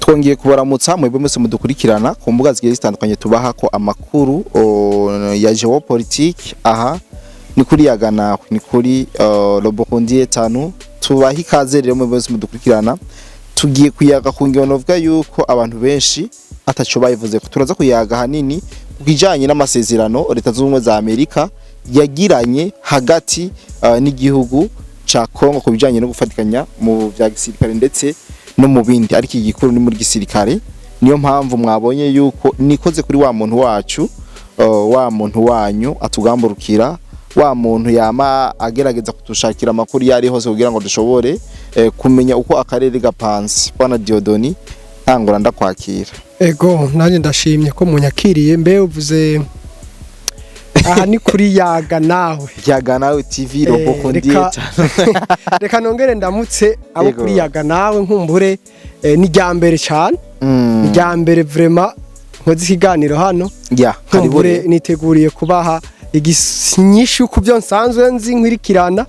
Twongeye kubaramutsa mwebwe mwese mudukurikirana ku mbuga zigiye zitandukanye tubaha ko amakuru ya géopolitique. Aha ni kuri Yaga Nawe, ni kuri Robokondiye tanu. Tubaha ikaze rero mwebwe mwese mudukurikirana. Tugiye kuyaga ku ngingo novuga yuko abantu benshi ataco bayivuze ko turaza kuyaga hanini ku kijanye n'amasezerano Leta Zunze Ubumwe za Amerika yagiranye hagati n'igihugu ca Kongo ku bijanye no gufatikanya mu vya gisirikare ndetse no mu bindi, ariko igikuru ni muri gisirikare. Niyo mpamvu mwabonye yuko nikoze kuri wa muntu wacu, wa muntu wanyu atugamburukira, wa muntu yama agerageza kudushakira amakuru iyo ari hose kugira ngo dushobore kumenya uko akarere gapanze. Bwana Dieudonné, ntangura ndakwakira. Ego, nanjye ndashimye ko munyakiriye. Mbe uvuze aha ni kuri Yaga Nawe? Yaga Nawe TV, Robokondiye. Reka nongere ndamutse abo kuri Yaga Nawe. Nkumbure ni rya mbere cyane, ni rya mbere vraiment nkoze ikiganiro hano. Ya, karibu. Nkumbure rero. Niteguriye kubaha inyishu ku byo nsanzwe nzi nkurikirana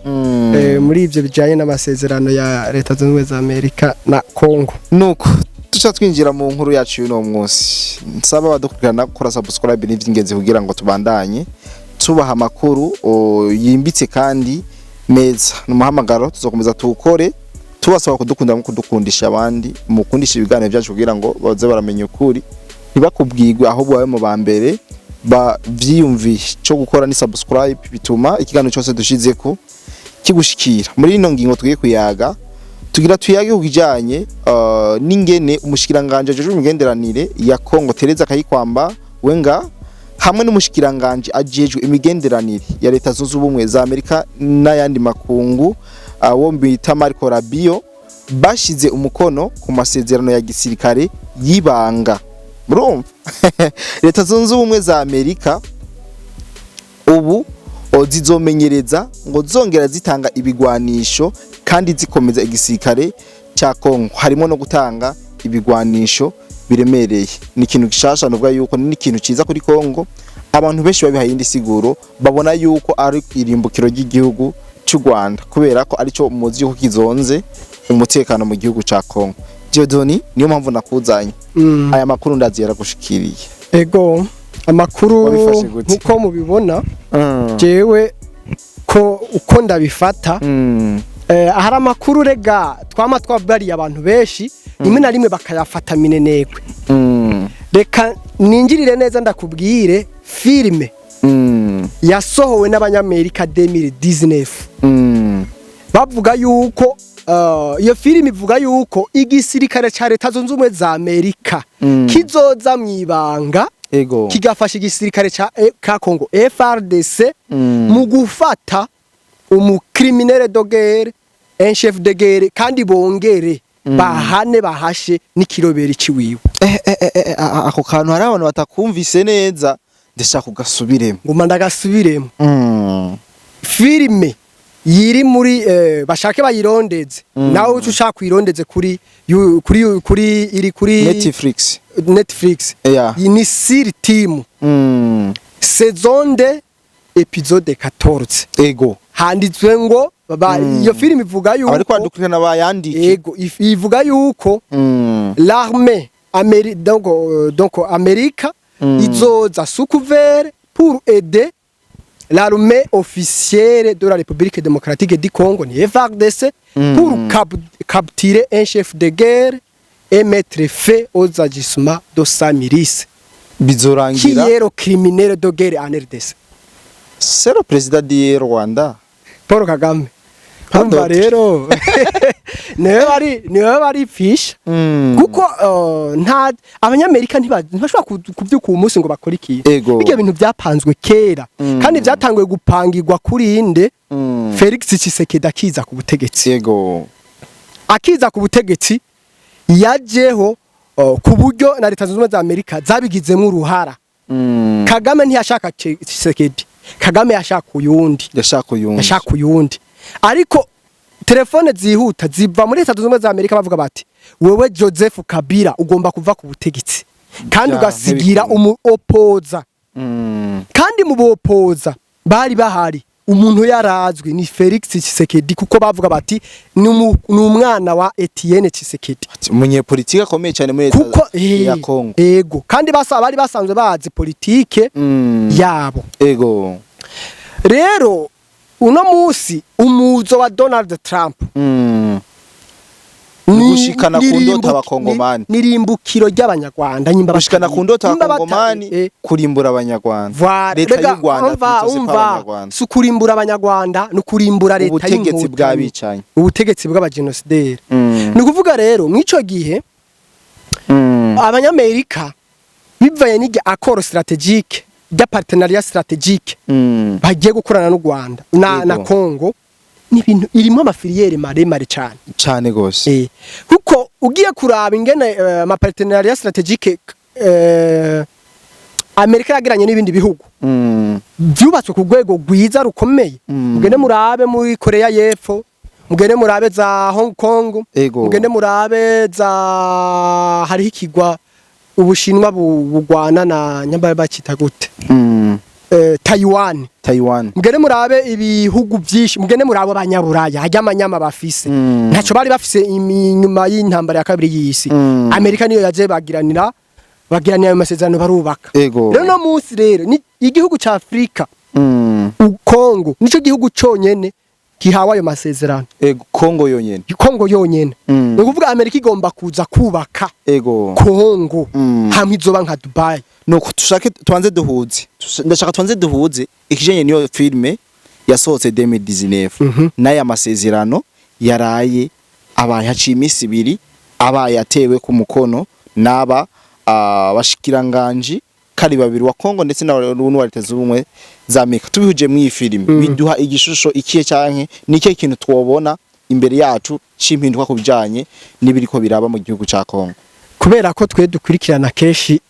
muri ibyo bijyanye n'amasezerano ya Leta Zunze Ubumwe za Amerika na Congo. Nuko tuca twinjira mu nkuru yacu y'uno munsi. Nsaba abadukurikirana gukora subscribe, ni ivy'ingenzi kugira ngo tubandanye tubaha amakuru yimbitse kandi meza. Ni umuhamagaro tuzokomeza tuwukore, tubasaba kudukunda no kudukundisha abandi, mukundisha ibiganiro byacu kugira ngo baze baramenya ukuri, ntibakubwirwe, ahubwo babe mu ba mbere bavyiyumviye. Cyo gukora ni subscribe, bituma ikiganiro cyose dushizeko kigushikira. Muri ino ngingo tugiye kuyaga, tugira tuyage ku kijanye n'ingene umushikiranganje ajejwe imigenderanire ya Kongo, Tereza Kayikwamba Wenga, hamwe n'umushikiranganje ajejwe imigenderanire ya Leta Zunze Ubumwe za Amerika n'ayandi makungu, wo bita Marco Rubio, bashize umukono ku masezerano ya gisirikare y'ibanga. Murumva, Leta Zunze Ubumwe za Amerika ubu zizomenyereza ngo zongera zitanga ibigwanisho kandi zikomeza igisirikare cya Kongo, harimo no gutanga ibigwanisho biremereye. Ni ikintu gishasha, nuvuga yuko ni ikintu ciza kuri Kongo. Abantu benshi babihaye indi siguro, babona yuko ari irimbukiro ry'igihugu cy'u Rwanda, kubera ko arico muzi yuko kizonze umutekano mu gihugu ca Kongo. Dieudonné, niyo mpamvu nakuzanye. Aya makuru ndazi yaragushikiriye. Ego, amakuru Wabifashe gute? Nkuko mubibona, jewe ko uko ndabifata, hari amakuru rega twama twabwariye abantu benshi, rimwe na rimwe bakayafata minenegwe. Reka ninjirire neza ndakubwire filime yasohowe n'Abanyamerika 2019. Bavuga yuko iyo filime ivuga yuko igisirikare ca Leta Zunze Ubumwe za Amerika kizoza mwibanga, kigafasha igisirikare ca Congo, FARDC, mu gufata umu criminel de guerre, un chef de guerre, kandi bongere bahane bahashe n'ikiroberi ciwiwe. Ako kantu hari abantu batakumvise neza, ndashaka kugasubiremo. Nguma ndagasubiremo. Filime yiri muri bashake bayirondeze. Nawe uca ushaka kuyirondeze kuri kuri iri kuri Netflix. Netflix. Iyi ni SEAL Team, saison 2, épisode 14. Handitswe ngo iyo filime ivuga yuko Abariko badukurikirana bayandike. Ego, ivuga yuko l'armée donc Amerika izoza sous couvert pour aider l'armée officielle de la République démocratique du Congo, ni FARDC, pour capturer un chef de guerre et mettre fin aux agissements de sa milice qui Bizorangira est le criminel de guerre en RDC? C'est le président du Rwanda. Paul Kagame. Pas Urumva d'autre. rero niwe bari fisha, kuko nta Abanyamerika ntibashobora kuvyuka uwo munsi ngo bakore ikintu. Bijya bintu byapanzwe kera, kandi byatanguye gupangirwa kuri inde? Felix Tshisekedi akiza ku butegetsi. Akiza ku butegetsi yajeho ku buryo na Leta Zunze Ubumwe za Amerika zabigizemo uruhara. Kagame ntiyashaka Tshisekedi, Kagame yashaka uyundi. Yashaka uyundi. Yashaka uyundi, ariko telefone zihuta ziva muri Leta Zunze Ubumwe za Amerika, bavuga bati: "Wewe Joseph Kabila ugomba kuva ku butegetsi kandi Ya, ugasigira ntibikunda. umu opoza." Kandi mu bopoza bari bahari. Umuntu yarazwi ni Felix Tshisekedi, kuko bavuga bati ni umwana wa Etienne Tshisekedi. Umunyepolitike akomeye cyane muri leta Kuko ya Kongo. Ego, kandi bari basanzwe bazi politike yabo. Rero uno musi umuzo wa Donald Trump Gushikana ku ndoto abakongomani. Nirimbukiro ry'abanyarwanda nyimba Gushikana ku ndoto nyimba abakongomani, kurimbura abanyarwanda. Voilà. Leta Rega, y'u Rwanda umva, twitose umva, abanyarwanda. Si ukurimbura abanyarwanda, ni ukurimbura leta Ubutegetsi y'inkotanyi. bw'abicanyi. Ubutegetsi bw'abagenosideri. Ni ukuvuga rero mw'ico gihe abanyamerika bivanye n'irya accord stratégique, rya partenariat stratégique bagiye gukorana n'u Rwanda na Congo, ni ibintu irimo ama filières maremare cyane. Cane gose. Kuko ugiye kuraba ingene ama partenariat stratégique Amerika yagiranye n'ibindi bihugu byubatswe ku rwego rwiza rukomeye. Mugende murabe muri Korea y'Epfo, mugende murabe za Hong Kong, mugende murabe za hariho ikigwa Ubushinwa bugwana na nyambara bacita gute? Taiwan. Taiwan. Mugende murabe ibihugu byinshi, mugende murabe abanyaburaya hajya amanyama bafise. Ntaco bari bafise inyuma y'intambara ya kabiri y'isi. Amerika niyo yaje bagiranira ayo masezerano, barubaka. Rero no munsi rero ni igihugu ca Afrika, Kongo nico gihugu conyene gihawe ayo masezerano. Ego, Kongo yonyene. Kongo yonyene. Ni ukuvuga Amerika igomba kuza kubaka Kongo hamwe izoba nka Dubai. Nuko tushake tubanze duhuze. Ndashaka tubanze duhuze ikijanye niyo filme yasohotse 2019 n'aya masezerano yaraye abaye haciye iminsi 2 abaye atewe ku mukono n'aba bashikiranganji kari babiri wa Kongo ndetse na n'uwa Leta Z'Ubumwe za Amerika. Tubihuje mu iyi filime, biduha igishusho ikihe, canke ni ikihe kintu twobona imbere yacu c'impinduka ku bijanye n'ibiriko biraba mu gihugu ca Kongo? Kubera ko twe dukurikirana kenshi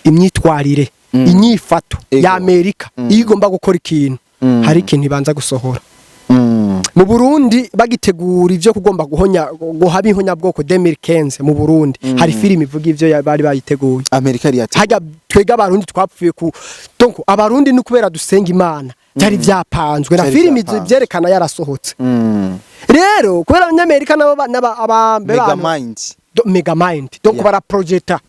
imyitwarire, inyifato ya Amerika, iyo igomba gukora ikintu, hari ikintu ibanza gusohora. Mu Burundi bagitegura ivyo kugomba guhonya, guhaba ihonyabwoko 2015 mu Burundi, hari filime ivuga ivyo bari bayiteguye. Amerika yari yate Hajya twega abarundi twapfuye ku, donc abarundi ni kubera dusenga Imana, byari vyapanzwe na Vyari filime vyapanzwe. vyerekana yarasohotse. Rero kubera abanyamerika nabo Mega mind. Mega mind, donc baraprojeta.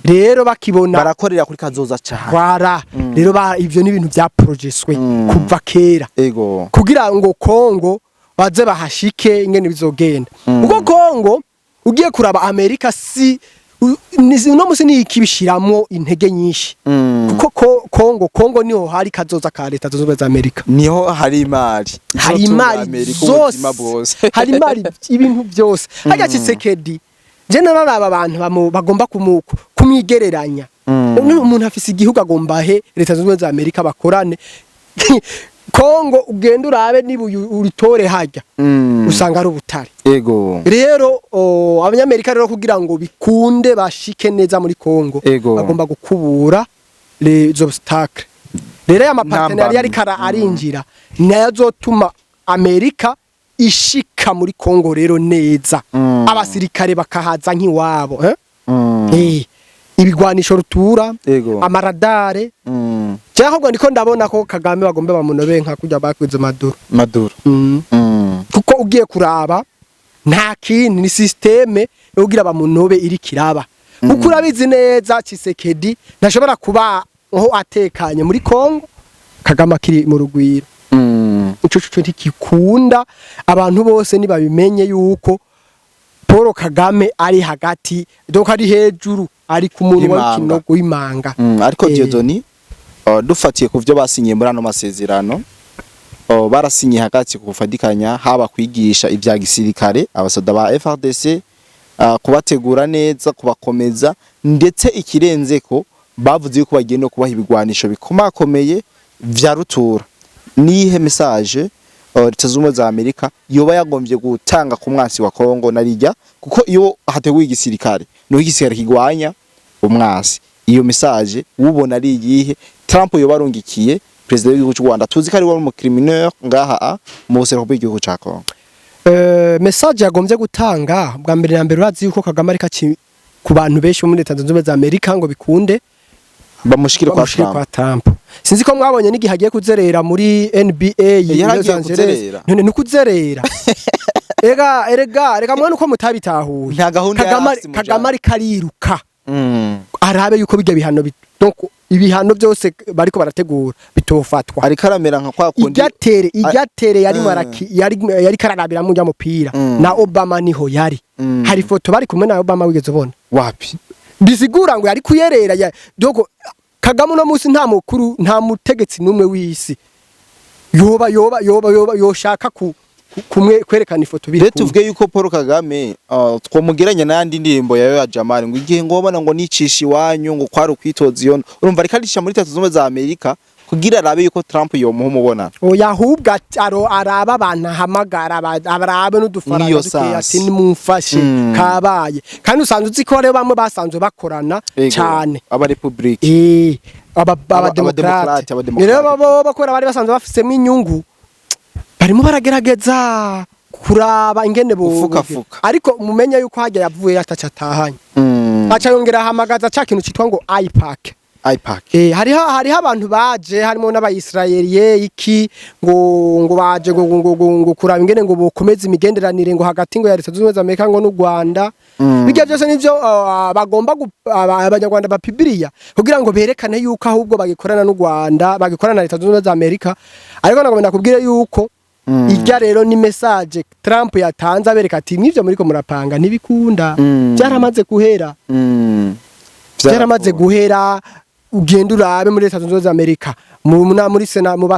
Rero bakibona Barakorera kuri kazoza cyane. Kwara rero ivyo ni ibintu vyaprojeswe kuva kera kugira ngo Kongo baze bahashike ingene bizogenda. Kuko Kongo ugiye kuraba, Amerika si uno musi ni ikibishiramwo intege nyinshi, kuko Kongo niho hari kazoza ka Leta Zunze Ubumwe za Amerika. Niho hari imari Hari izotunga imari Amerika zose. ubuzima bwose. Hari imari, ibintu byose harya. Tshisekedi, je nararaba abantu bagomba kumwigereranya. Umuntu afise igihugu agomba he Leta Zunze Ubumwe za Amerika bakorane. Kongo ugenda urabe niba uritore hajya, usanga ari ubutare. Rero abanyamerika rero kugira ngo bikunde bashike neza muri Kongo, bagomba gukubura les obstacles. Rero aya ma partenariat ariko arinjira nayo azotuma Amerika ishika muri Kongo rero neza, abasirikare bakahaza nk'iwabo, eh? Ibigwanisho rutura, amaradare. Cyangwa ahubwo ndiko ndabona ko Kagame bagomba bamunobe nka kurya bakwize Maduro. Maduro. Kuko ugiye kuraba nta kindi, ni système yo kugira bamunobe iri kiraba, kuko urabizi neza Tshisekedi ntashobora kuba aho atekanye muri Kongo Kagame akiri mu rugwiro. Ico cyo ntikikunda. Abantu bose nibabimenye yuko Paul Kagame ari hagati, donc ari hejuru, ari ku munwa Y'imanga. w'ikinogo w'imanga. Ariko Dieudonné, dufatiye ku byo basinyiye muri ano masezerano, barasinye hagati ku kufatikanya, haba kwigisha ibya gisirikare abasoda ba FARDC, kubategura neza, kubakomeza, ndetse ikirenze ko bavuze yuko bagiye no kubaha ibigwanisho bikomakomeye vya rutura. Niyihe message Leta Zunze Ubumwe za Amerika yoba yagombye gutanga ku mwansi wa Kongo narijya? Kuko iyo hateguye igisirikare nuko igisirikare kigwanya umwasi. Iyo message ubona ari iyihe Trump yoba arungikiye perezida w'igihugu cy'u Rwanda, tuzi ko ari we mu criminel ngaha mu buseruko bw'igihugu ca Kongo? Message yagombye gutanga bwa mbere na mbere, urazi yuko Kagame ariko ku bantu benshi bo muri Leta Zunze Ubumwe za Amerika ngo bikunde. Bamushikire kwa Bamushikire Trump. kwa Trump. Sinzi ko mwabonye n'igihe agiye kuzerera muri NBA Yaragiye Los Angeles. kuzerera? None nukuzerera. Ega erega reka mwana uko mutabitahuye. Nta gahunda yari Kagame afise mu Kagame ariko ariruka arabe yuko bijya bihano donc ibihano byose bariko barategura bitofatwa. Ariko aramera nka kwa kundi Iryatere yari maraki yari kararabira mu mupira na Obama niho yari. Hari foto bari kumwe na Obama wigeze ubona? Wapi. Bisigura ngo yari kuyerera ya donc Kagame uno munsi nta mukuru, nta mutegetsi n'umwe w'isi yoba yoshaka kumwe kwerekana ifoto biri Rero kumwe. Tuvuge yuko Paul Kagame twomugeranya n'ayandi ndirimbo yawe ya Jamal, ngo igihe ngo wabona ngo nicisha iwanyu ngo kwari ukwitoza iyo, urumva ariko arisha muri Leta Zunze Ubumwe za Amerika kugira arabe yuko Trump yomuha umubonano. Oya, ahubwo araba abantu ahamagara, arabe n'udufaranga Niyo dukeya sansi. ati nimumfashe kabaye. Kandi usanzwe uzi ko rero bamwe basanzwe bakorana Ego, cyane. Aba republique. Aba abademokrate. Abademokrate. Rero bo bakora bari basanzwe bafisemo inyungu, barimo baragerageza kuraba ingene bo Gufukafuka. Ariko mumenye yuko hajya yavuye ataca atahanye, aca yongera ahamagaza ca kintu citwa ngo IPAC. IPAC. Hariho abantu baje harimo n'abayisirayeliye iki ngo baje ngo kuraba ingene ngo bokomeza imigenderanire ngo hagati ngo ya Leta Zunze Ubumwe za Amerika ngo n'u Rwanda. Bijya byose nivyo bagomba abanyarwanda bapibiriya kugira ngo berekane yuko ahubwo bagikorana n'u Rwanda, bagikorana na Leta Zunze Ubumwe za Amerika. Ariko nagomba ndakubwire yuko irya rero ni message Trump yatanze abereka ati mwivyo muriko murapanga ntibikunda. Byaramaze guhera. Byaramaze guhera. Ugenda urabe muri Leta Zunze Ubumwe za Amerika muri sena, mu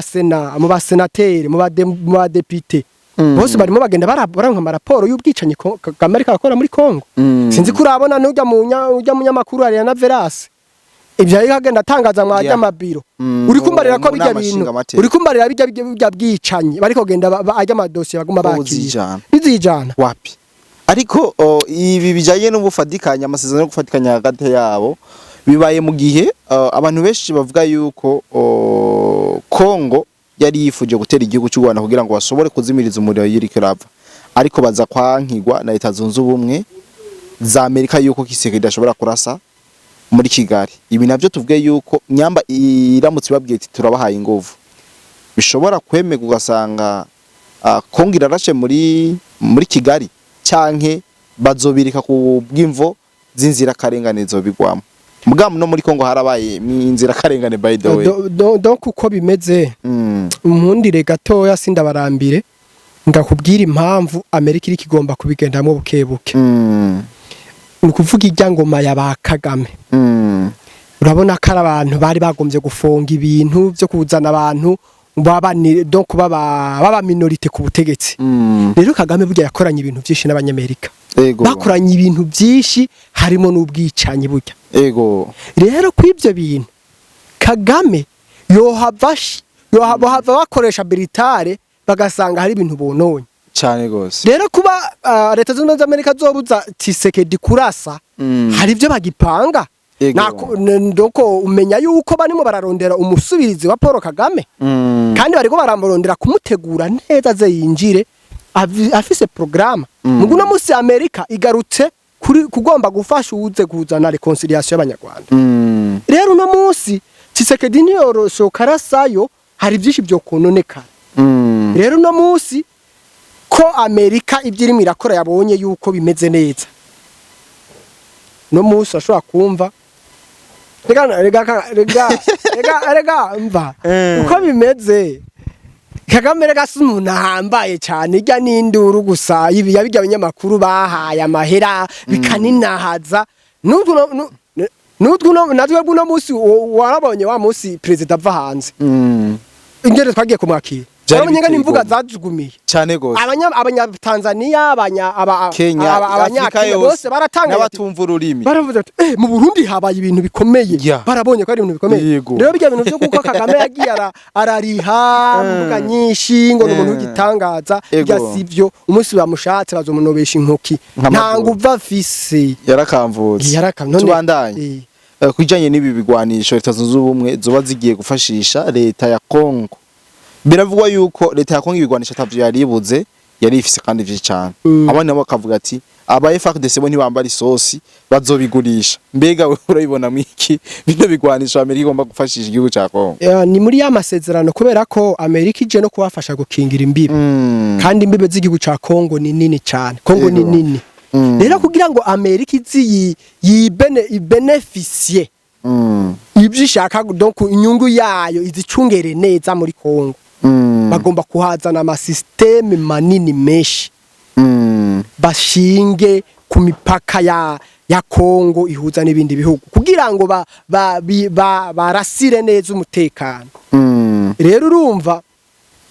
basenateri, mu badepite bose barimo bagenda baranka amaraporo y'ubwicanyi Kagame ariko arakora muri Congo. Sinzi ko urabona n'ujya mu ujya munyamakuru Ariana Veras ibyo ariko agenda atangaza mwa mabiro. Uri kumbarira ko mu bijya nama bintu nshingamateka. Uri kumbarira bijya bwicanyi bariko kugenda ajya amadosiye baguma Ko bakira buzijana. bizijana. Wapi, ariko ibi bijanye n'ubufatikanya, amasezerano yo gufatikanya hagati yabo bibaye mu gihe abantu benshi bavuga yuko Congo yari yifuje gutera igihugu cy'u Rwanda kugira ngo bashobore kuzimiriza umuriro yiriko irava, ariko baza kwankigwa na Leta Zunze Ubumwe za Amerika yuko Tshisekedi ashobora kurasa muri Kigali. Ibi navyo tuvuge yuko nyamba iramutse ibabwiye iti turabahaye inguvu, bishobora kwemerwa ugasanga Kongo irarashe muri Kigali, canke bazobirika ku bw'imvo z'inzirakarengane zobigwamo. Mugabo no muri Kongo harabaye inzirakarengane, by the way. Donc uko bimeze, umpundire gatoya sindabarambire, ngakubwira impamvu Amerika iri kigomba kubigendamo buke buke. Ni ukuvuga irya ngoma ya ba Kagame, urabona ko ari abantu bari bagombye gufunga ibintu byo kuzana abantu baba donc baba minorité ku butegetsi. Rero Kagame burya yakoranye ibintu byinshi n'abanyamerika. Bakoranye ibintu byinshi harimo n'ubwicanyi burya. Rero kw'ibyo bintu Kagame yohava bakoresha militare bagasanga hari ibintu bononye. Cyane gose. Rero kuba Leta Zunze Ubumwe za Amerika zobuza Tshisekedi kurasa, hari ibyo bagipanga. Ndoko umenya yuko barimo bararondera umusubirizi wa Paul Kagame, kandi bariko baramurondera kumutegura neza aze yinjire afise programme. Mugu no musi Amerika igarutse kuri kugomba gufasha uwuze kuzana réconciliation y'abanyarwanda. Rero uno munsi Tshisekedi niyorosoka arasayo, hari byinshi byo kononekara. Rero uno munsi ko Amerika ibyo irimo irakora yabonye yuko bimeze neza, no munsi ashobora kumva rega rega rega rega rega mva uko bimeze. Kagame rega si umuntu ahambaye cyane, ijya n'induru gusa ibi yabijya abanyamakuru bahaye amahera bikaninahaza. N'utwo natwe uno munsi warabonye wa munsi perezida ava hanze ingene twagiye kumwakira. Vyari warabonye ingene biteye imvuga igomwe. zajugumiye. Cyane gose. Abanyatanzania, Kenya, Afrika abanyakenya yose bose baratangaye n'abatumva ururimi. Baravuze ati mu Burundi habaye ibintu bikomeye. Barabonye ko ari ibintu bikomeye. Rero bijya bintu byo kuko Kagame yagiye arariha imbuga nyinshi ngo ni umuntu w'igitangaza, bijya sivyo. Umunsi bamushatse bazomunobesha intoki. Nka Nta Maduro. nguvu afise. Yarakamvutse. None Tubandanye. Kujanye n'ibi bigwanisho Leta Zunze Ubumwe zoba zigiye gufashisha leta ya Kongo, biravugwa yuko leta ya Kongo ibigwanisho atavyo yaribuze, yari ifise kandi vyinshi cane. Abandi nabo bakavuga ati Aba FARDC bo ntibambara isosi, bazobigurisha. Mbega wewe urabibona mwiki bino bigwanisho Amerika igomba gufashisha igihugu ca Kongo? Ni muri ya masezerano, kubera ko Amerika ije no kubafasha gukingira imbibe, kandi imbibe z'igihugu ca Kongo ni nini cyane. Kongo ni nini. Rero kugira ngo Amerika izi yibene ibénéficier ibyo ishaka, donc inyungu yayo izicungere neza muri Kongo, bagomba kuhazana amasystèmes manini menshi, bashinge ku mipaka ya Kongo ihuza n'ibindi bihugu, kugira ngo barasire neza umutekano. Rero urumva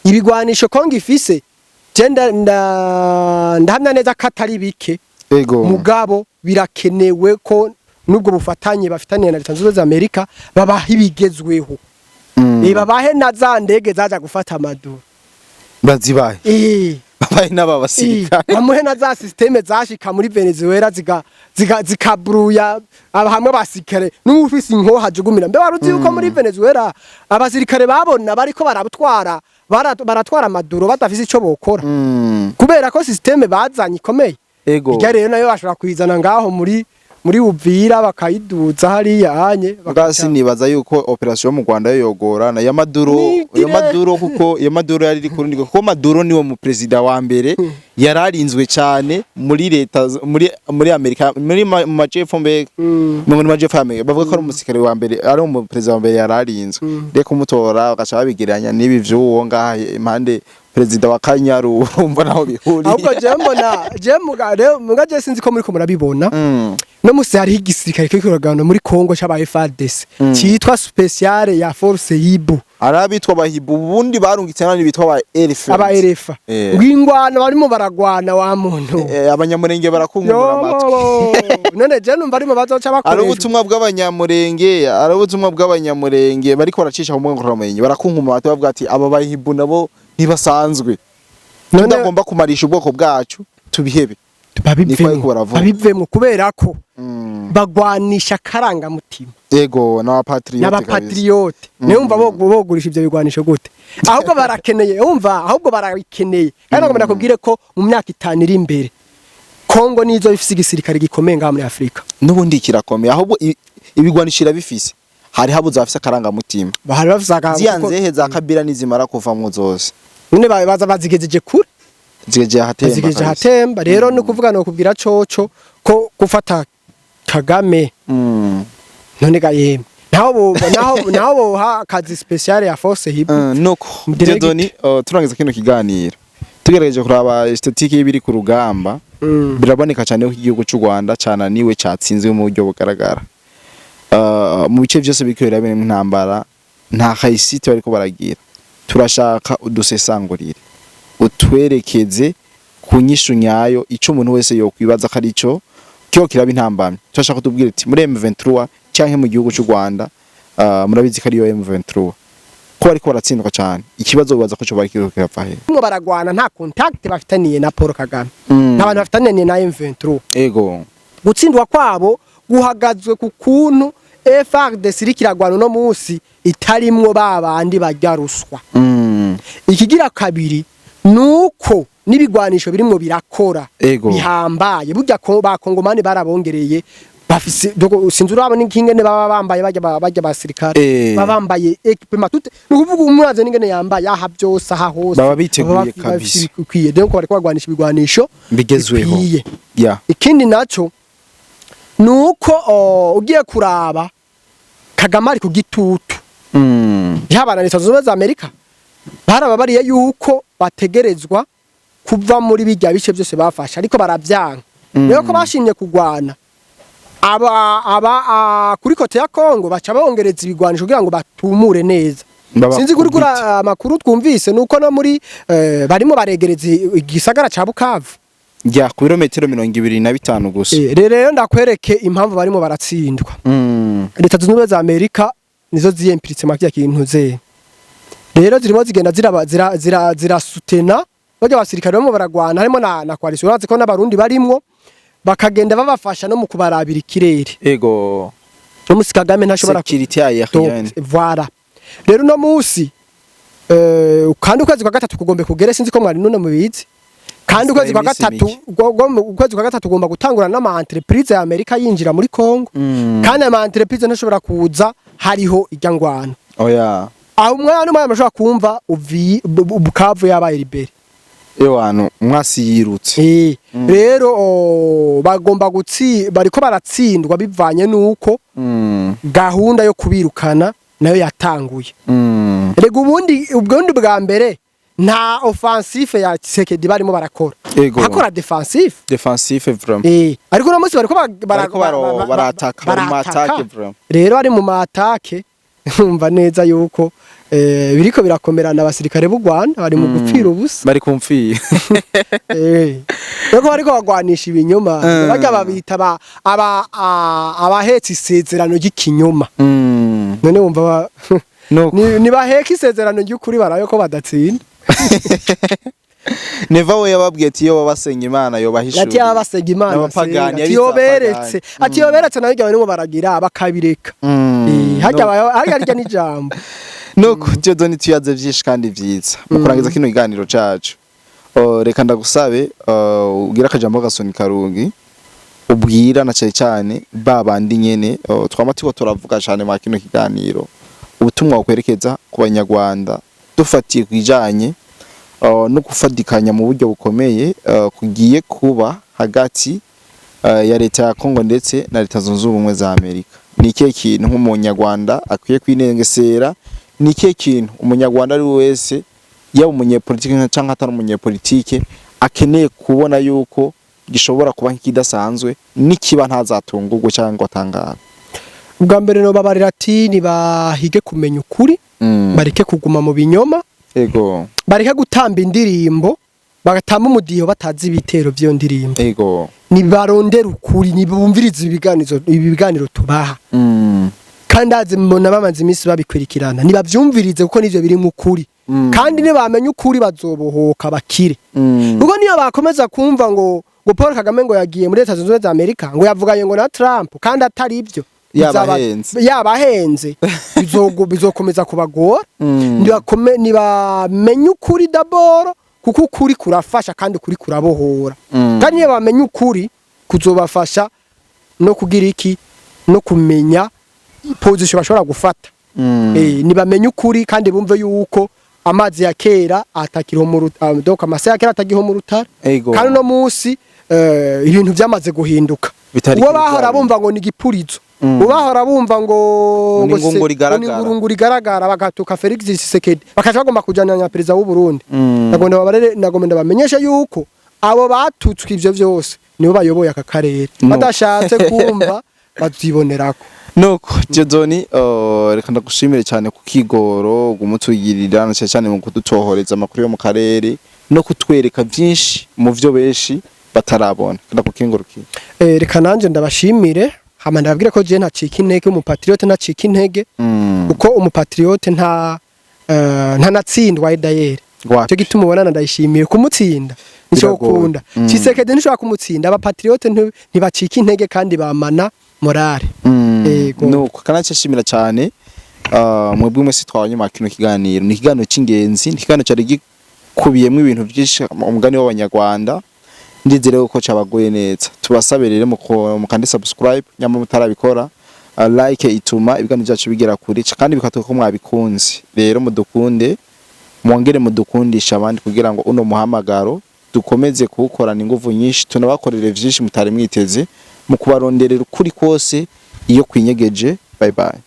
ibigwanisho Kongo ifise, je ndahamya neza ko atari bike. Mugabo birakenewe ko nubwo bufatanye bafitaniye na Leta Zunze Ubumwe za Amerika babaha ibigezweho. Babahe na za ndege zaja gufata Maduro. Bazibaye. Babaye n'aba basirikare. Bamuhe na za systèmes zashika muri Venezuela ziga ziga zikabruya aba hamwe abasirikare n'ufise inkoha ajugumira. Mbe waruzi yuko muri Venezuela abasirikare babona bariko barabutwara, baratwara Maduro badafise ico bokora, kubera ko système bazanye ikomeye? Irya rero nayo bashobora kuyizana ngaho muri Uvira, bakayiduza hariya anye. Bwasi nibaza yuko opération mu Rwanda yo yogorana ya Maduro. Nigire. Ya Maduro, kuko ya Maduro yari iri kurundi, kuko Maduro niwe mu president wa mbere yararinzwe cyane muri leta muri Amerika, muri mu majepfo, mbega muri majepfo ya Amerika. Bavuga ko ari umusirikare wa mbere, ari umu president wa mbere yararinzwe. Reka kumutora bagaca babigereranya n'ibi vy'uwo ngaha impande, perezida wa Kanyaru, urumva naho bihuriye. Ahubwo je mbona, je muga rero muga je sinzi ko muriko murabibona, no musi hariho igisirikare kiriko kiragana muri Kongo c'aba FARDC citwa Spéciale ya Force Hiboux. Ari abitwa abahibu, ubundi barungitse n'abandi bitwa aba elephant. Aba elephant. Ngwingwana barimo baragwana wa muntu. Abanyamurenge barakungura amatwi. Yo, none je numva arimo bazoca Ari bakoresha ubutumwa bw'abanyamurenge, ari ubutumwa bw'abanyamurenge bariko baracisha ku mbuga nkoranyambaga, barakunkuma amatwi, bavuga ati aba bahibu nabo ntibasanzwe. None Tudagomba kumarisha ubwoko bwacu, tubihebe. Niko babivemo. bariko baravuga. Babivemo, kubera ko bagwanisha akarangamutima. Yego, n'abapatriote. N'abapatriote. Niyo umva bogurisha ivyo bigwanisho gute? Ahubwo barakeneye, umva, ahubwo barabikeneye. Kandi ngomba ndakubwire ko mu myaka 5 iri imbere Kongo nizo ifise igisirikare gikomeye ngaha muri Afrika. N'ubundi kirakomeye, ahubwo ibigwanisho irabifise, hari habuze abafise akarangamutima. Bahari bafise Ziya nzehe za Kabila nizimara kuvamwo zose, none baza bazigejeje kure. Zigejeje ahatemba. Bazigejeje Kabisa. ahatemba. Rero ni ukuvuga, no kubwira coco ko gufata Kagame, none ga yemwe, naho boha akazi Spéciale ya Force Hiboux. Nuko Direct. Dieudonné, turangiza kino kiganiro, tugerageje kuraba esthétique y'ibiri ku rugamba, biraboneka cyane ko igihugu cy'u Rwanda cananiwe, catsinzwe mu buryo bugaragara. Mu bice byose biriko birabera intambara, nta réussite bariko baragira. Turashaka udusesangurire, utwerekeze ku nyishu nyayo, ico umuntu wese yokwibaza ko arico kiho kiraba intambamye. Turashaka kutubwira ati muri M23 canke mu gihugu cy'u Rwanda, murabizi ko ariyo M23 ko bariko baratsindwa cyane. Ikibazo bibaza ko cyo bari kiriko kirapfa he? Barimo baragwana, nta contact bafitaniye na Paul Kagame, nta bantu bafitaniye na M23. Gutsindwa kwabo guhagazwe ku kuntu FARDC iriko iragwana uno munsi itarimwo ba bandi barya ruswa. Ikigira kabiri nuko n'ibigwanisho birimwo birakora bihambaye. Burya ko bakongomani barabongereye, bafise dogo, sinzi, urabona n'ingene baba bambaye, bajya basirikare, baba bambaye équipement toute, ni ukuvuga umwaze n'ingene yambaye aha byose, aha hose. Baba biteguye bafise kabisa. ibikwiye. Donc bariko bagwanisha ibigwanisho Bigezweho. bikwiye. Ikindi naco nuko ugiye kuraba Kagame ari ku gitutu, yaba na Leta Zunze Ubumwe za Amerika barababariye yuko bategerezwa kuva muri bijya bice byose bafashe, ariko baravyanka. Rero ko bashimye kugwana aba kuri côté ya Kongo, baca bongereza ibigwanisho kugira ngo batumure neza. Sinzi kuri kuri amakuru twumvise nuko no muri barimo baregereza igisagara ca Bukavu. Ya, ku birometero 25 gusa. Rero ndakwereke impamvu barimo baratsindwa. Leta Zunze Ubumwe za Amerika nizo ziyempiritse makya kintu ze. Rero zirimo zigenda ziraba zira zira zirasutena bajya abasirikare barimo baragwana, harimo na coalition, urazi ko n'abarundi barimwo, bakagenda babafasha no mu kubarabira ikirere. No musi Kagame ntashobora Sécurité aérienne. Voilà. Rero no musi kandi ukwezi kwa gatatu kugombe kugere, sinzi ko mwari none mubizi. Kandi ukwezi kwa Iminsi gatatu mike. Ukwezi kwa gatatu ugomba gutangura n'ama entreprise ya Amerika yinjira muri Congo. Kandi ama entreprise ntashobora kuza hariho irya ngwano. Oya. Aho umwana n'umwana bashobora kumva uvi Bukavu yabaye libérée. Ewano mwasi yirutse. Rero bagomba gutsi bariko baratsindwa bivanye nuko gahunda yo kubirukana nayo yatanguye. Rega ubundi bwa mbere nta offensive ya Tshisekedi barimo barakora. Bakora defensive. Defensive vraiment. Ariko uno munsi bariko Bariko barataka, bari mu barataka. attaque vraiment. Rero ari mu ma attaque, umva neza yuko biriko birakomerana, abasirikare b'u Rwanda bari mu gupfira ubusa. Bari kumfiye. Nuko bariko bagwanisha ibinyoma. Barya babita abahetse isezerano ry'ikinyoma. None wumva Nuko nibaheka isezerano ry'ukuri barabe ko badatsinda. Neva we yababwiye ati iyo babasenga Imana yobahishura. Ati yabasenga Imana N'abapagani, senga. Ati yabitse yoberetse abapagani. Ati yoberetse nayo irya barimo baragira bakabireka. Harya harya rya n'ijambo. Nuko Dieudonné, tuyaze vyinshi kandi vyiza mu kurangiza kino kiganiro cacu. Reka ndagusabe ugire akajambo gasoni karungi ubwira na cyane cyane ba bandi nyene twama turiko turavuga cyane mu kino kiganiro, ubutumwa bukwerekeza ku Banyarwanda dufatiye kwijanye no gufadikanya mu buryo bukomeye kugiye kuba hagati ya leta ya Congo ndetse na Leta Zunze Ubumwe za Amerika. Ni ikihe kintu nk'umunyarwanda akwiye kwinengesera? Ni ikihe kintu umunyarwanda ari we wese, yaba umunyepolitike cyangwa atari umunyepolitike, akeneye kubona yuko gishobora kuba nk'ikidasanzwe nikiba ntazatungurwe cyangwa ngo atangare? Ubwa mbere no babarira ati nibahige kumenya ukuri, bareke kuguma mu binyoma, bareke gutamba indirimbo, bagatamba umudiho batazi ibitero by'iyo ndirimbo. Nibarondera ukuri, nibumvirize ibiganiro tubaha. Kandi azi mbona bamaze iminsi babikurikirana, nibavyumvirize kuko nivyo biri mu kuri. Kandi nibamenya ukuri bazobohoka bakire. Kuko niyo bakomeza kumva ngo Paul Kagame ngo yagiye muri Leta Zunze Ubumwe za Amerika, ngo yavuganye ngo na Trump kandi atari ibyo, Yabahenze. Yabahenze, bizokomeza kubagora. Nibamenye ukuri d'abord, kuko ukuri kurafasha kandi ukuri kurabohora. Kandi niyo bamenye ukuri kuzobafasha no kugira iki, no kumenya position bashobora gufata. Nibamenye ukuri kandi bumve yuko amazi ya kera atakiriho mu donc amase ya kera atagiho mu rutare. Kandi no munsi ibintu byamaze guhinduka. Bitari Uwo kuri bahora bya bumva ngo ni igipurizo, uwo bahora bumva ngo Ni ingunguru igaragara. Ngo ni ingurunguru igaragara, bagatuka Felix Tshisekedi, bakaca bagomba kujana na perezida w'u Burundi. Nagomba babarere, nagomba ndabamenyesha yuko abo batutswe ivyo vyose nibo bayoboye aka karere. No. Badashatse kumva bazibonerako. Nuko Dieudonné, reka ndagushimire cyane ku kigoro gumutugirira na cyane cyane mu kudutohoreza amakuru yo mu karere no kutwereka byinshi mu vyo benshi batarabona. Ndakukengurukiye. Reka nanje ndabashimire, hama ndababwire ko je ntacika intege, umupatriote ntacika intege. Kuko umupatriote ntanatsindwa d'ailleurs. Wapi. Cyo gituma ubona ndayishimiye kumutsinda nico Biragoye. ukunda. Tshisekedi ntishobora kumutsinda. Abapatriote ntibacika intege kandi bamana morale. Yego. Nuko kanacashimira cyane mwebwe mwese twabanye mu kino kiganiro. Ni ikiganiro cy'ingenzi, ni ikiganiro cyari gikubiyemo ibintu byinshi, umugani w'Abanyarwanda. Ndizere ko cabaguye neza. Tubasabe rero mukande subscribe nyamara mutarabikora, like ituma ibiganiro byacu bigera kure kandi bikatuka ko mwabikunze. Rero mudukunde, mwongere mudukundisha abandi kugira ngo uno muhamagaro dukomeze kuwukorana inguvu nyinshi, tunabakorere vyinshi mutari mwiteze mu kubaronderera ukuri kose iyo kwinyegeje. Bye bye.